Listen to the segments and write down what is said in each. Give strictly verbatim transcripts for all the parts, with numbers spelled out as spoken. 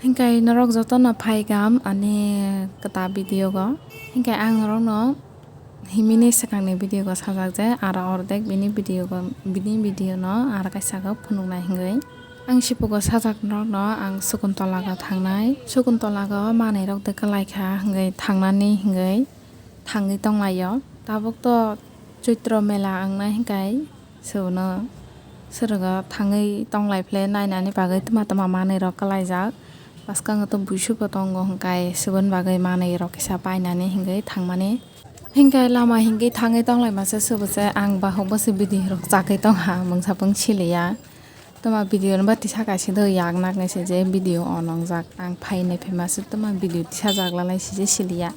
Hinkhe norok jotono phaikam ani kwta video go. Hinkhe ang norokno himini swkangni video go sajak je, aro ordek bini video go, bini video no aro kaisa go phunuknai hingwi. Ang sipugo sajak norokno ang Sakuntala go thangnai. Sakuntala go manwi rok de kwlai kha hingwi thangnani hingwi thangwi tonglaio. Tabuk to Choitro mela wngnai hinkhai. Swrwngno, swrwgo thangwi tonglai phle nainani bagwi twma twma manwi rok kwlaijak. Bwskango to buisubo tongo hinkhai, swboni bagwi manwi rok kisa painani hingwi thangmani. Hinkhai lama hingwi thangwi tonglai masa swbo se ang bahuk bwswi bidi rok chagwi tongha mungsa pung siliya. Twma video no ba tisa kaisa do yak nak nai se je video o nongjak ang phainai phaima se twma video tisa jak lalai se je siliya.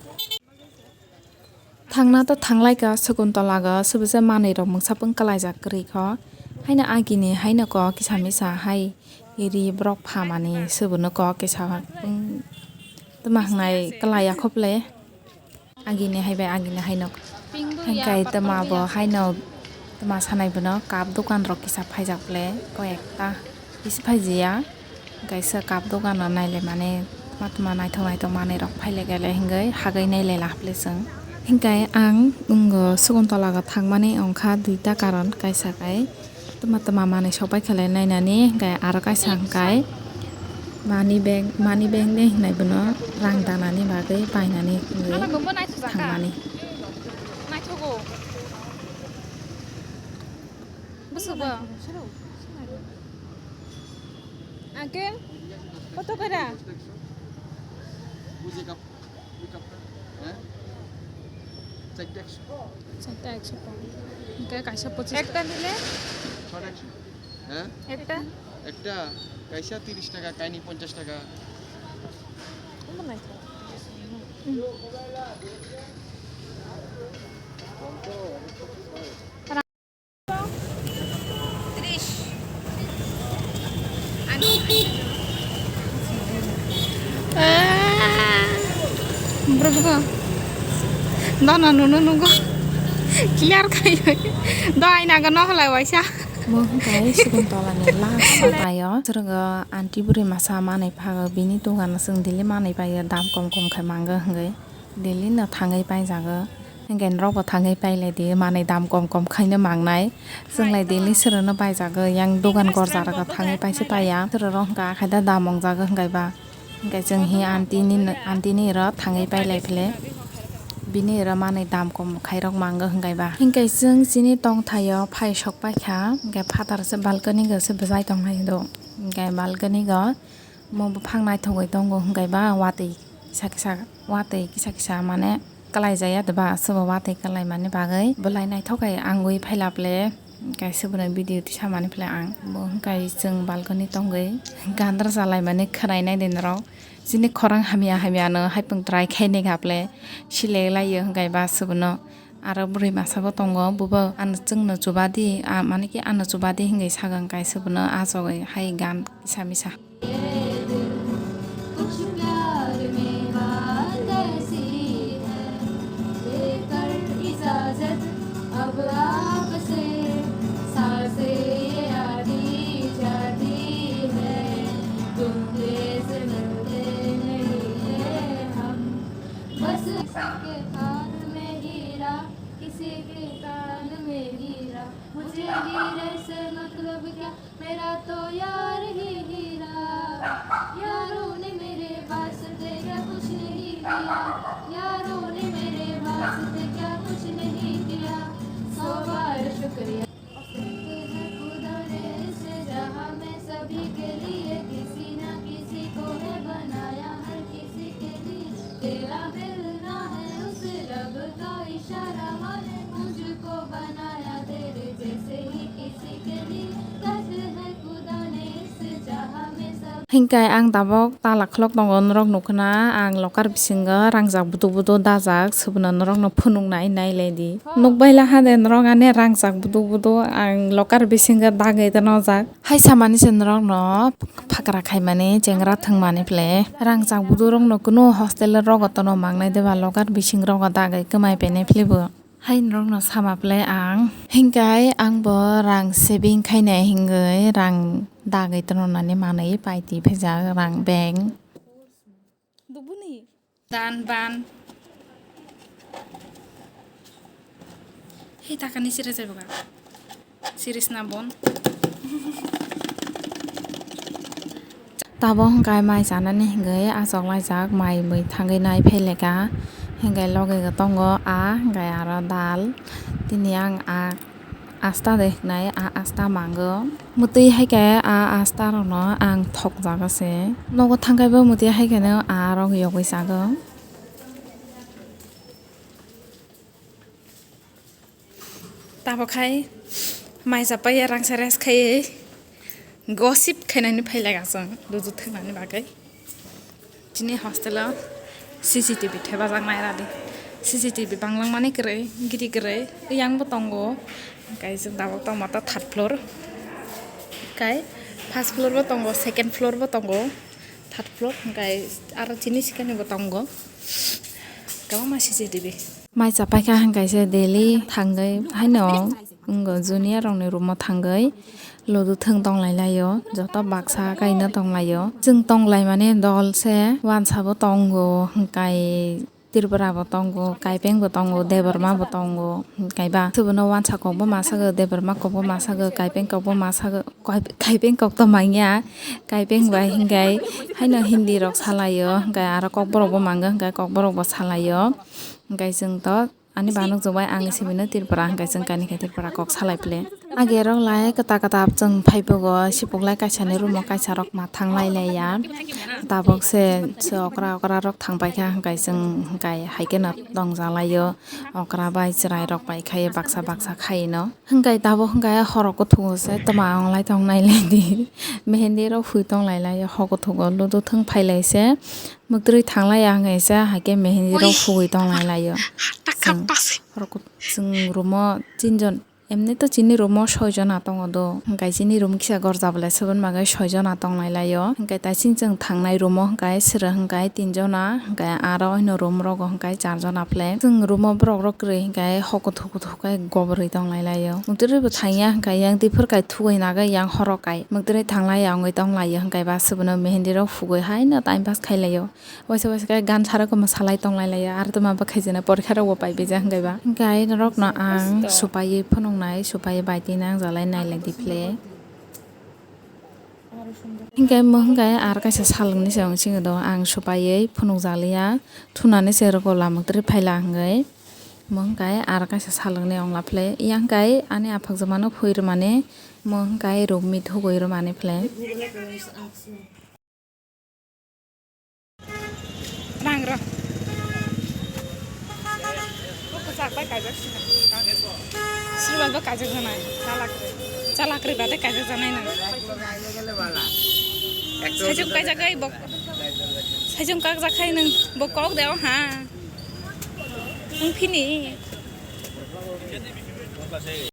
Thangna to thanglaikha Sakuntala go, swbo se manwi rok mungsa pung kwlaijak kwrwi kho. Haino agini haino kok kisa misa hai ri borok phamani swbo no kok kisa pung twma wngnai kwlaiya kho ble. Agini hai bai agini haino. Hingkai twma bo haino twma sanai bono cup dokan rok kisa phaijak ble koi ekta. Bisi phaijiya, kaisa cup dogano nailaimani twma twma naithok naithok manwi rok phailai kailai hingwi hagwi nailai laha phle chwng. Hingkai ang wngkha Sakuntala go thangmani wngkha duita karon, kaisa kai twma twma manwi sok pai khalai nainani, hingkai aro kaisa hingkai money bank, money bank de hinwi bono rang danani bagwi painani hingwi thangmani. Bwswk bo? Uncle, কত করে? বুঝে কাপ, ওই কাপটা, হ্যাঁ? চারটা একশো। চারটা একশো টাকা। ওকে, কাইসা পঁচিশ একটা টাকা। নিলে? ছটা একশো। হ্যাঁ? একটা? একটা কাইসা তিরিশ টাকা, কাইনি পঞ্চাশ টাকা। কম নাই তো। হুম। Bro, bro. Dono nunu nungo. Clear khai. Do aina ga no halai waisa. Mo hwnkhe Sakuntala ni last tayo. Srwngo aunty bwrwi masa manwi phago bini dogan o chwng daily manwi paio dam kom kom khai mango hwngwi. Daily no thangwi paijago. Hwnkhe norok bo thangwi pailai di, manwi dam kom kom khaino mangnai. Chwng lai daily srwno paijago, yang dogan gorja rok thangwi paisa paiya. Srwrok hwnkha akhai da dam wngjago hwnkhe ba. Hwnkhe chwng hi aunty ni, aunty ni oro thangwi pailai phile. Bini oro manwi dam kom khairok mango hwnkhe ba. Hwnkhe chwng chini tongthaio phai sok paikha, hwnkhe phatar se balcony go se bwsai tonglai do. Hwnkhe balcony go mo buphang naithogwi tongo hwnkhe ba watwi kisa kisa, watwi kisa kisa mane. Kwlai jaya de ba, aswk bo watwi kwlai mani bagwi belai naithok khe ang wi phailap le, kaisa bono video tisa mani phle ang bo hwnkhe chwng balcony tongwi gandra chalai mani khwnai nai de norok. Chini khorang hamya hamya no haipung try khai nai kha phle, silek lai o hwnkhe ba aswk bono aro bwrwi masa bo tongo, bo bo ano chwngno chuba di, a mane khe ano chuba di hwnkhe sagang kaisa bono achogwi hai gan kisa misa. कुछ प्यार में बात ऐसी है, लेकर इजाजत अब आपसे, सांसें ये आती जाती है, तुम तेज मिलते नहीं है हम, बस किसी के कान में हीरा, किसी के कान में हीरा, मुझे हीरे से मतलब क्या, मेरा तो यार ही हीरा। यारों ने मेरे वास्ते क्या कुछ नहीं किया, यारों ने मेरे वास्ते क्या कुछ नहीं किया, सौ बार शुक्रिया। खुदा ने इस जहां में सभी के लिए किसी ना किसी को है बनाया, हर किसी के लिए। तेरा मिलना है उस रब का इशारा, माने मुझको बनाया तेरे जैसे ही किसी के लिए। कष्ट है खुदा ने इस जहां में सब Hingkai ang tabok tala khulok tongo, norok nukhna ang lokar bisingo rangjak budu budu dajak, subno norokno phunuknai nailai di. Nukbai laha de norok ani rangjak budu budu ang lokar bisingo dagwi tongojak. Hai samani se norokno phakra khaimani chengra thwngmani phle. Rangjak budurokno kunu hostel rogo tono mangnai deba, logar bising rogo dagwi kwmai phainai phle bo. Hai norokno sama phle ang. Hingkai ang bo rang saving khainai hingwi rang dagwi tongnani manwi paitwi phaijak rang bank. Dan ban. Hei takani sira jaiboga. Sirisna bon. Tabok hwnkhe mai chanani hwnkhe achoklaijak, mai mui thangwi nai phaileka. Hwnkhe logi tongo a, hwnkhe aro dal. Tini ang a asta de hwnai, a asta mango. Mwtwi hai khe a asta rokno ang thokjago se. Nogo thangkhaibo mwtwi hai kheno a rok yogwi chago. Tabok hai mai chapai ya rangsa rest khaiwi gossip khainani phailai aswk luju thwngnani bagwi. Chini hostel o C C T V thepajak nairadi. C C T V banglangmani kwrwi, giri kwrwi, yang bo tongo. Hwnkhe chwng tabok tongma ta third floor. Hwnkhe first floor bo tongo, second floor bo tongo, third floor, hwnkhe aro chini sikani bo tongo. Kwbangma C C T V. Mai chapai kha hwnkhe se daily thangwi haino wngkha junior rokni room o thangwi ludu thwng tonglai laio, joto baksa kaino tonglaio. Chwng tonglai mani dol se, wansa bo tongo, hwnkhe Tripura bo tongo, Kaipeng bo tongo, Debbarma bo tongo, hwnkhe ba. Sobono wansa kok bo ma sago, Debbarma kok bo ma sago, Kaipeng kok bo ma sago, Kaipeng kok to manya, Kaipeng bai hwnkhe haino Hindi rok salaio, hwnkhe aro Kokborok bo mangkha, hwnkhe Kokborok bo salaio, hwnkhe chwng to. Ani ba nukjak bai ang simi no Tripura hwnkhe chwng kaini khe Tripura kok salai phle. Age rok lai kwtal kwtal chwng phaibogo sipuklai kaisa ni room o kaisa rok ma thanglai laiya. Tabok se se okra okra rok thang paikha hwnkhe chwng hwnkhe hai kheno tongja laio. Okra bai chwrai rok pai khai baksa baksa khai no. Hwnkhe tabok hwnkhe horo kuthuk se twma wnglai tongnai lai di. Mehendi rok phui tonglai laio horo kuthuk o ludu thwng phai lai se. Mwktwrwi thanglai ya hwnkhe se hai khe mehendi rok phugwi tonglai laio. Chwng, chwng room o tinjon, emni to chini room o soijon a tongo do, hwnkhe chini room kisa gorja bwlai soboni bagwi soijon a tonglai laio. Hwnkhe tai chini chwng thangnai room o hwnkhe sero hwnkhe tinjon a, hwnkhe aro oino room rogo hwnkhe charjon a phle. Chwng room o borok rok kwrwi hwnkhe hokothu kothu khe goborwi tonglai laio. Mwktwrwi bo thangya hwnkhe yang twi phwrwk kai thugwi nagwi yang horo kai mwktwrwi thanglai ya wngwi tonglaio hwnkhe ba sobono mehendi rok phugwi haino time pass khai laio. Waisa waisa khe gan sara kwma salai tonglai laio, aro tongma bwkhai jana porikha rok bo pai bijak hwnkhe ba. Hwnkhe ai norok no ang supaiwi phunuknai, supaiwi bai twi nangjalai nailai di phle. Hwnkhe mo hwnkhe aro kaisa salwkni se wng singwi do ang supaiwi phunukjaliya, thunani se rwgo lama kwrwi phaila hwnkhe. Mo hwnkhe aro kaisa salwkni wngla phle. Yang hwnkhe ani aphakjwk mano phui rwmani, mo hwnkhe rukmi thugwi rwmani phle. Nang rw. Kwchak bai kaijak sina. Sirwal bo kaijak janai. Chalak. Chalak ri bade kaijak janai nang. Sajung kaijak ai bok. Sajung kak jak khai nang. Bok kok deo ha. Nang phini.